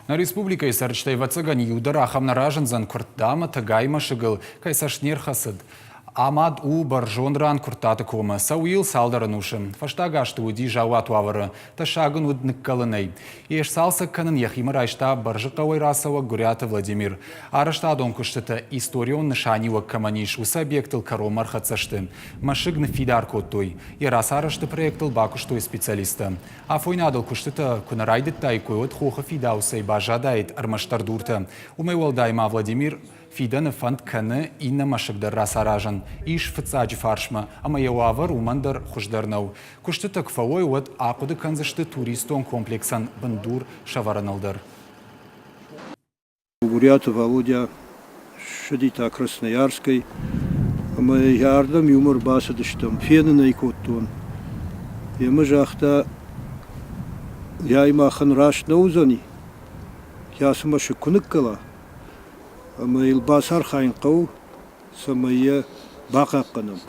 Нӕ республикӕйы цӕрджытӕй, ӕвӕццӕгӕн, иу дӕр ахӕм нӕ разындзӕн, Куыртта ӕмӕ Тӕгайы мӕсыгыл кӕй цӕст не рхӕцыд. Амад у бӕрзонд ран Куырттаты комы. Цӕуы йыл цалдӕр ӕнусы. Фӕстаг азты уыди заууат уавӕры. Тӕссаг ын уыд ныккӕлынӕй. Йе сцалцӕг кӕнын йӕхимӕ райста Бӕрзыхъӕуӕй рацӕуӕг Гуыриаты Владимир. Арӕзтадон куыстытӕ историон нысаниуӕг кӕмӕн ис, уыцы объектыл кӕронмӕ ӕрхӕццӕ сты. Мӕсыг ныффидар кодтой. Йӕ рацарӕзты проектыл бакуыстой специалисттӕ. Афойнадыл куыстытӕ куы нӕ райдыдтаиккой, уӕд хохы фидауцӕй баззадаид ӕрмӕстдӕр дуртӕ. Уымӕй уӕлдай ма Владимир фидӕны фӕнд кӕны иннӕ мӕсыг дӕр рацаразын. Ис фыццаджы фарсмӕ, ӕмӕ йӕ уавӕр уымӕн дӕр хуыздӕр нӕу. Куыстытӕ куы фӕуой, уӕд ахъуыды кӕндзысты туристон комплексӕн бындур сӕвӕрыныл дӕр. Гуриаты Валодя ссыди та Красноярскӕй ӕмӕ йӕ ардӕм иумӕ ӕрбацыдыстӕм, фенын ӕй кодтон. Емӕ загъта, Яй махӕн раст нӕ уыдзӕни, кӕцы мӕсыг куы ныккӕла, ӕмӕ йыл бацархайын хъӕуы, цӕмӕй йӕ бахъахъхъӕнӕм.